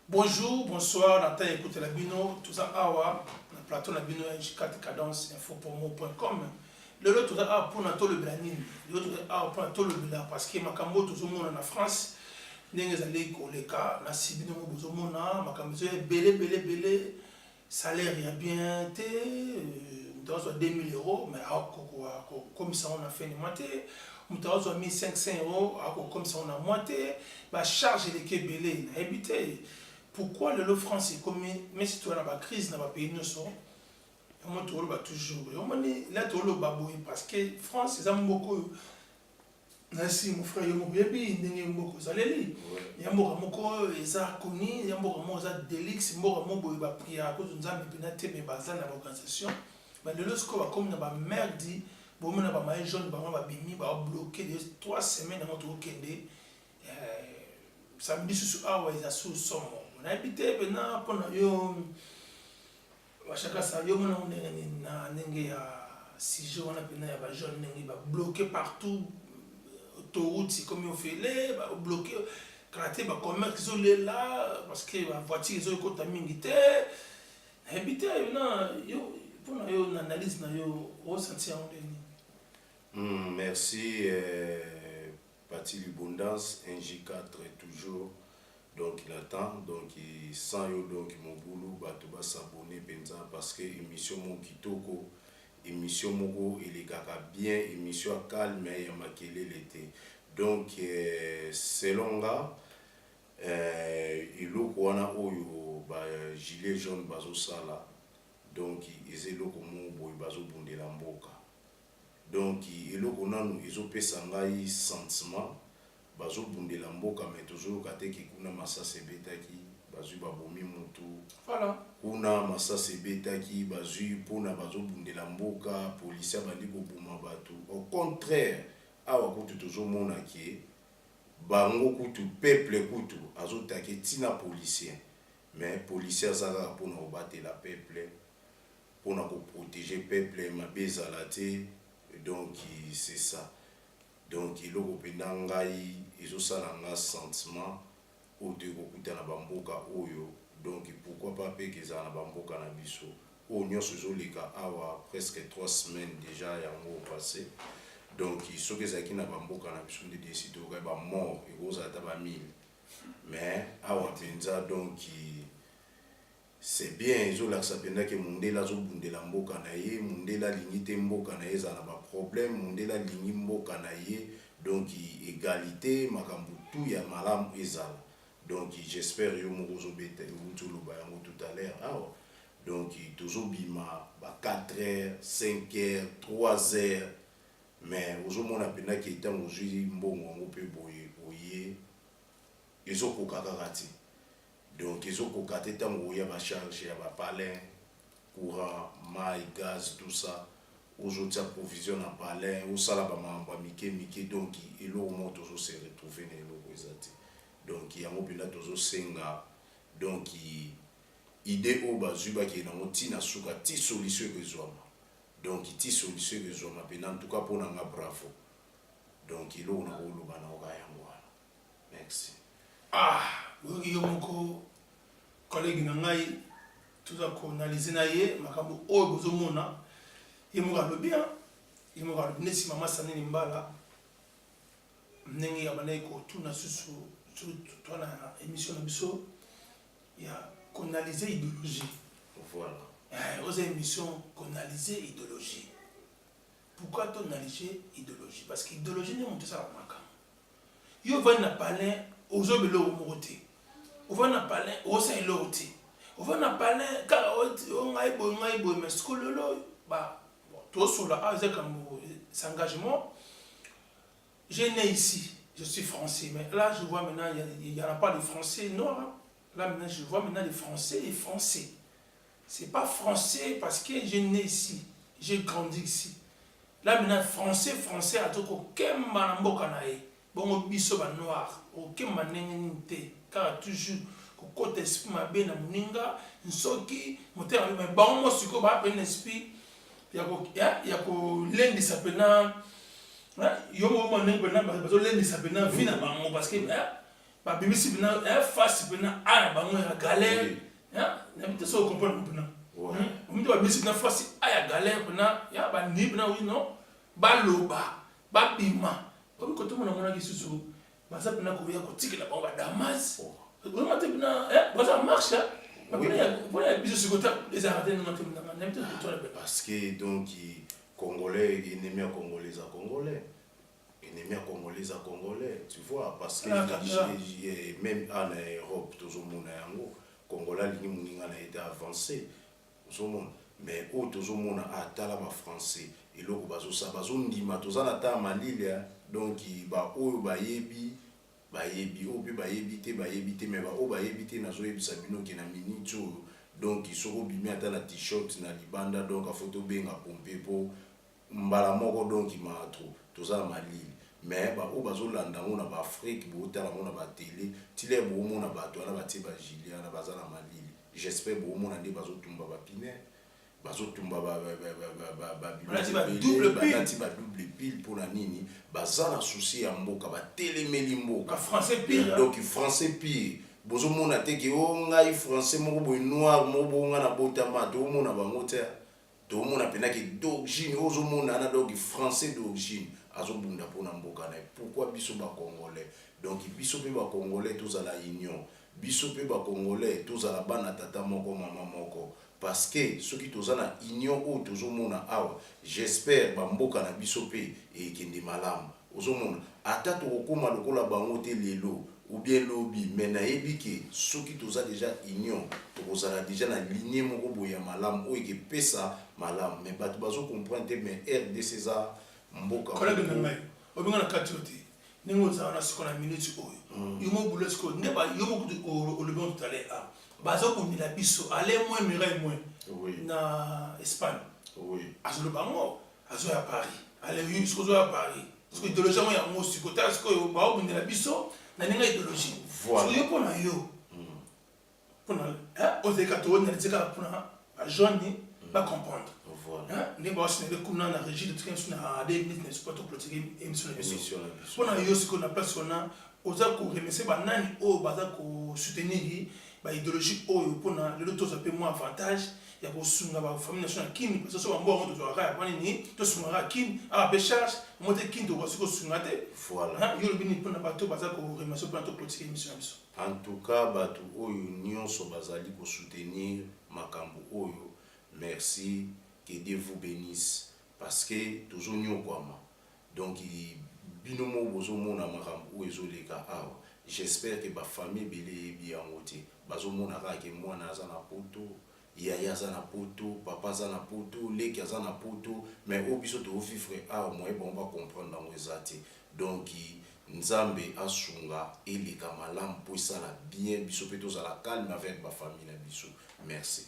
Bonjour, bonsoir, na temps ekutela bino, toza awa na plateau na bino ya J4 Cadence infopromo.com. Lelo toza awa mpona tolobela nini? Lelo toza awa mpona tolobela parce que makambo oyo tozomona na France ndenge ezali koleka na si bino moko bozomona makambo ezoya ebele ebele ebele, salaire ya bien te, moto azwa 2000 € mais akokomisa yango na fin de mois te, moto azwa 1500 € akokomisa yango na mois te, ba charge eleki ebele. Nayebi te pourquoi lelo France ekomi mesi toza na ba crise na ba pays nyonso. Yango toloba toujours, omoni la toloba boye parce que France eza mboka oyo nasi, mon frère, yo moko oyebi ndenge mboka ozaleli ya mboka moko eza koni ya mboka moko eza delix, mboka moko boye bapriaka kutu Nzambe mpena te, me baza na baorganisation. Balelo sikoyo bakomi na bamerdi, bomona bamaillot jaune, bango babimi babloquer de 3 semaines. Yango tokokende samedi susu awa, eza su somo. Nayebi te mpena mpona yo Bashakasa, yo mona ndenge nini na ndenge ya sujet wana mpena ya bajaune, ndenge babloquer partout, autoroute ekomi ofele, babloquer kala te, bacommerce ezolela parce que bavoiture ezokota mingi te. Nayebi te na yo, mpona yo, na analyse na yo, osentir yango ndenge nini? Merci, Pati Libondance, NJ4 toujours. Donc il attend, donc sans yo, donc mobulu. Bato bas'abonner mpenza parce que émission moko kitoko, émission moko elekaka bien, émission ya calme, ya makelele te. Donc selon nga, eloko wana oyo ba gilet jaune bazosala, donc eza eloko moko boye bazobundela mboka. Donc eloko nanu ezopesa ngai sentiment, bazobundela mboka, me tozoyoka te ke kuna masasi ebetaki, bazwi, babomi mutu. Kuna masasi ebetaki, bazwi mpona bazobundela mboka, policier abandi koboma bato. Au contraire, awa kutu tozomona ke bango kutu, peuple kutu azotake ntina policier, mais policier aza kaka mpona kobatela peuple, mpona koprotéger peuple, mabe ezala te. Donc c'est ça. Donc eloko mpenza ngai ezosala nga sentiment oyo toyei kokuta na bamboka oyo, donc pourquoi pas mpe kezala na bamboka na biso? Oyo nyonso ezoleka awa presque 3 semaines déjà yango passé. Donc soki ezalaki na bamboka na biso nde desi toyokai bamort ekozala ata bamille, mais awa mpenza, donc c'est bien, ezolakisa mpenza ke mondele azobundela mboka na ye, mondele alingi te mboka na ye ezala na baproblème, mondele alingi mboka na ye, donc égalité, makambo tu ya malamu ezala. Donc j'espère yo moko ozobeta, euti oloba yango tout à l'heure awa. Donc tozobima ba 4 heures, 5 heures, 3 heures, mais ozomona mpenza ke ntango ozwi mbongo yango mpe boye oye, ezokoka kaka te. Donc ezokoka te ntango oya bacharge ya bapalin, courant, mai, gaz, tout ça, ozotia provision na palin, osala bamakambo ya mike mike. Donc eloko moko tozose retrouver na eloko eza te. Donc yango mpenza tozosenga, donc idée oyo bazwi, bakende nango ntina suka ti solution ekozwama. Donc ti solution ekozwama mpenza, en tout cas mpo na nga, bravo. Donc eloko na koloba na oka yango wana. Merci. Ah, oyoki yo moko, collègue na ngai, toza koanalyser na ye makambo oyo bozomona. Ye moko alobi, ye moko alobi neti mama Sanini Mbala, ndenge abandaki kotuna susu to na émission na biso ya koanalyser idéologie. Oza émission koanalyser idéologie. Pourquoi toanalyser idéologie? Parce que idéologie nde moto esalaka makambo. Yo ovandi na palin, ozoba eloko moko te. Ovandi na palin, osala eloko te. Ovandi na palin kaka ngai boye, ngai boye. Mais sikoyo lelo tosola awa, eza kambo engagement. J'ai né ici, je suis français, mais là je vois maintenant il y en a pas de français noir, hein. Là maintenant je vois maintenant les français et français, c'est pas français parce que j'ai né ici, j'ai grandi ici. Là maintenant français, français atokokemba na mboka na ye. Bongo biso banoir okemba ndenge nini te? Kaka toujours kokota esprit mabe na moninga, nsoki motema mabe. Bango mo sikoyo baa pene na esprit. ya kolendisa mpena yo moko mwa ndenge mpena bazolendisa mpena vie na bango, parce que babimisi mpena face mpena a na bango ya galère. Nayebi te soki ocomprendre mpena omite, babimisi mpena face a ya galère mpena ya bandimi mpena. Oui, non, baloba babima obi kote mona monaki susu baza mpena koya kotikela bango badamas oyoma te mpena baza marche mpona ya biso. Sikoyo ezalaka te ndenge te, nayebi te totala. Parce que donc Congolais, ennemi ya Congolais eza Congolais, ennemi ya Congolais eza Congolais, tu vois, parce que même a na Europe tozomona yango, Congolais alingi moninga na ye te avancé, ozomona. Mais oyo tozomona, atala Bafrançais, eloko bazosala, bazondima toza na ta ya malili. Donc baoyo bayebi bayebi, oyo mpe bayebi te bayebi te. Mais baoyo bayebi te, nazoyebisa bino ke na minute oyo, donc soki obimi ata na t-shirt na libanda, donc afo tobenga pompe mpo mbala moko, donc maatro toza na malili. Mais baoyo bazolanda yango na Baafrike, bootala yango na batele tile, boomona bato wana batie bagilets wana, baza na malili. J'espère boomona nde bazotumba bapneus, bazotumba balati badouble pile. Mpona nini? Baza na souci ya mboka, batelemeli mboka. Donc Français pire, bozomona te ke o ngai Français moko boye, noir moko boye, ngai nabotama, toomona bango te. Toomona mpena ke d'origine oyo ozomona wana, donc Français d'origine azobunda mpona mboka na ye. Pourquoi biso Bacongolais? Donc biso mpe Bacongolais tozala union, biso mpe Bacongolais tozala bana tata moko, mama moko, parce que soki toza na union oyo tozomona awa, j'espère bamboka na biso mpe ekende malamu. Ozomona, ata tokokóma lokola bango te lelo ou bien lobi, mais nayebi ke soki toza déjà union, tokozala déjà na ligne moko boye ya malamu oyo ekepesa malamu. Mais bato bazocomprendre te. Mais RDC eza mboka. Collègue na ngai, obenga na kati oyo te, ndenge ozala na sikoyo na minute oyo, yo mobula sikoyo nde yo moko olobi ngo tout à l'heure, bazobundela biso ale moins Mireille moins na Espagne. Azoloba yango, azoya Paris, ale sikoyo ozoya Paris, sikoyo idéologie yango, yango sikoyo tala, sikoyo baobundela biso na ndenge ya idéologie. Sikoyo yo, mpona yo, mpona ozalika toonalize kaka mpona bajeunes bacomprendre ndenge baosinele kuna na régie de tika biso na 2 minutes na biso po toclôturer émission na biso. Mpona yo sikoyo, na place wana, oza koremercier banani oyo baza kosoutenir baidéologie oyo, mpona lelo tozwa mpe mwa avantage ya kosunga bafamille na biso na Kini? Parce que so bamboka yango tozwaka ya mpo nini tosungaka Kini awa mpe charge mo te, Kini tokoka soki kosunga te. Yo olobi nini mpona bato baza koremercier, mpona toclôturer émission na biso? En tout cas, bato oyo nyonso bazali kosoutenir makambo oyo, merci, que Dieu vous bénisse, parce que tozonyokwama. Donc bino moko bozomona makambo oyo ezoleka awa. J'espère ke bafamille ebele eyebi yango te, bazomona kaka ke mwana aza na Poto, yaya aza na Poto, papa aza na Poto, leki aza na Poto, mais oyo biso tozovivre awa, moye bango bacomprendre yango eza te. Donc Nzambe asunga, eleka malamu mpo esala bien, biso mpe tozala calme avec bafamille na biso. Merci.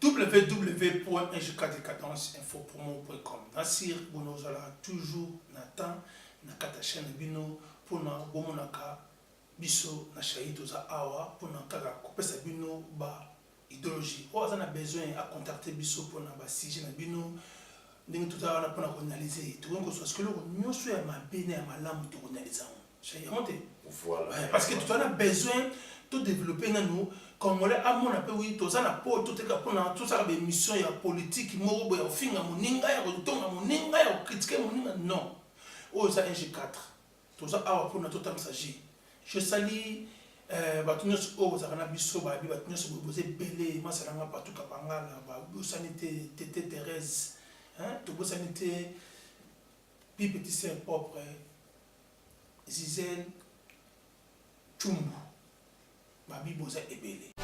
www.ngkdecadence-infopromo.com. Nasir bono, ozala toujours na temps na kati ya chaîne na bino mpona bomonaka biso na Shai. Toza awa mpona kaka kopesa bino ba idéologie. Oyo aza na besoin, acontacte biso mpona basujet na bino. Ndenge toza wana mpona koanalyser, tokoki kozwa soki eloko nyonso ya mabe na ya malamu, tokoanalyser yango. Shai, yango te? Voilà. Parce que toza na besoin todévelopper nanu Congolais amona mpe wi toza na po toteka mpona tosala baémission ya politique moko boye ya kofinga moninga, ya kotonga moninga, ya kocritiquer moninga. Non, oyo eza 1G4. Toza awa mpona totangisa g. Je sali bato nyonso oyo bozalaka na biso, bayebi bato nyonso boye, boza ebele. Masalanga patuka bangala, babosani te tete Thérèse, tobosani te pi petit sœur propre Zizel Chumbu, babi boza ebele.